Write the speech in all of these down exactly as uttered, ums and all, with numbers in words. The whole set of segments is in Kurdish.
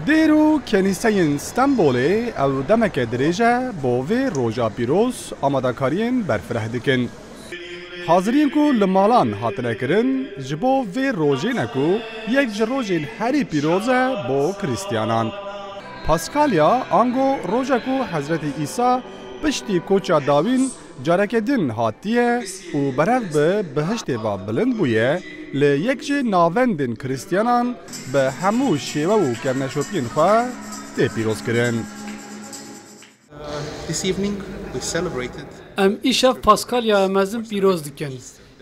Dêr û kenîseyên Stenbolê ew demeke dirêj e bo vê roja pîroz amadekariyên berfireh dikin. Haziriyên ku li malan hatine kirin, ji bo vê rojê ne ku yek ji rojên herî pîroz e bo Krîstiyanan. Paskalya, ango roja ku Hezretî Îsa piştî koça dawîn careke din hatiye û berev bi bihiştê ve bilind bûye, li yek ji navendên Krîstiyanan bi hemû şêwe û kevneşopiyên xwe tê pîrozkirin. This evening we celebrated Em îşev Paskalyaya mezin pîroz dikin.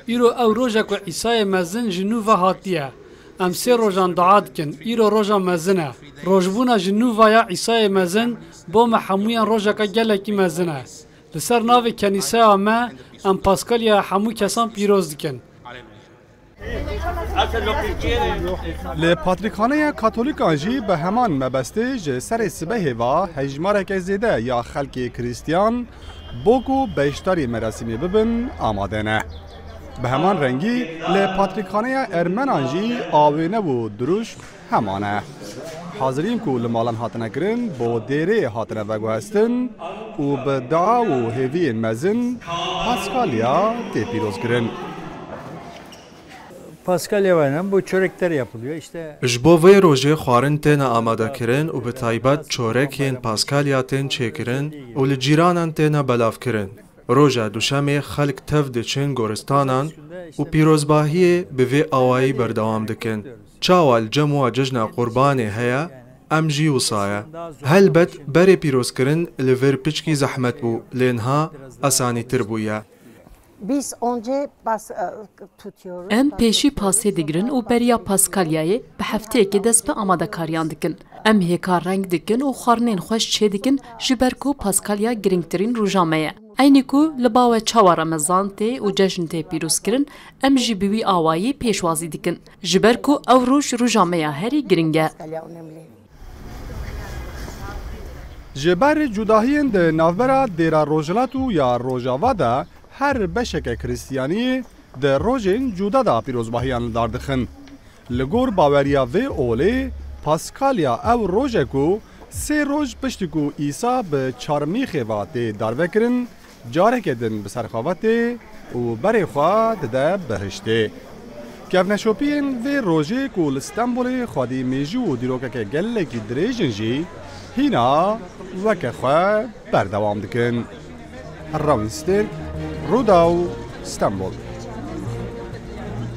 Îro ew roja ku Îsayê mezin ji nû ve hatiye. Em sê rojan dua dikin. Îro roja mezin e. Rojbûna ji nû ve ya Îsayê mezin bo me hemûyan rojeke gelekî mezin e. Li ser navê kenîseya me em Paskalyaya hemû kesan pîroz dikin. Li Patrîkxaneya Katolîkan jî bi heman mebestê ji serê sibehê ve hejmareke zêde ya xelkê Krîstiyan bo ku beşdarî merasîmê bibin amade ne. Bi heman rengî li Patrîkxaneya Ermenan jî awêne û dirûşm heman e. Hazirîn ku li malan hatine kirin, bo dêrê hatine veguhestin û bi dua û hêviyên mezin Paskalya tê pîrozkirin. Paskalya wayne bu çörekler yapılıyor. İşte Ji bo vê rojê xwarin têne amadekirin û bi taybet çorek yên Paskalya tên çêkirin û li cîranan têne belavkirin. Roja duşemê xelk tev diçin goristanan û pîrozbahiyê bi vê awayî berdewam dikin. Çawa li cem wa cejna Qurbanê heye, em jî wisa ye. Helbet berê pîrozkirin li vir piçkî zehmet bû, lê niha esanîtir bûye. Biz önce bas, e, tutuyoruz. Em pêşî pasê digirin û beriya Paskalyayê bi hefteyekê dest bi amadekariyan dikin. Em hêka reng dikin û xwarinên xweş çêdikin, ji ber ku Paskalya girîngtirîn roja me ye. Eynî ku li bawe çawa Remezan tê û cejn tê pîrozkirin, em jî bi wî awayî pêşwazî dikin. Ji ber ku ew roj roja me ya herî girîng e. Ji ber cudahiyên di navbera Dêra Rojhilat û ya Rojava de her beşeke Kristiyaniyê di rojên cuda de pîrozbahiyan li dar dixin. Li gor baweriya vê olê, Paskalya ew roj e ku sê roj piştî ku Îsa bi çarmîxê ve tê darvekirin, careke din bi ser xwe ve tê û berê xwe dide behiştê. Kevneşopiyên vê rojê ku li Stenbolê xwedî mêjû û dîrokeke gelekî dirêj in jî hîna weke xwe berdewam dikin. Rewîn Stêrk, Rûdaw, Stenbol.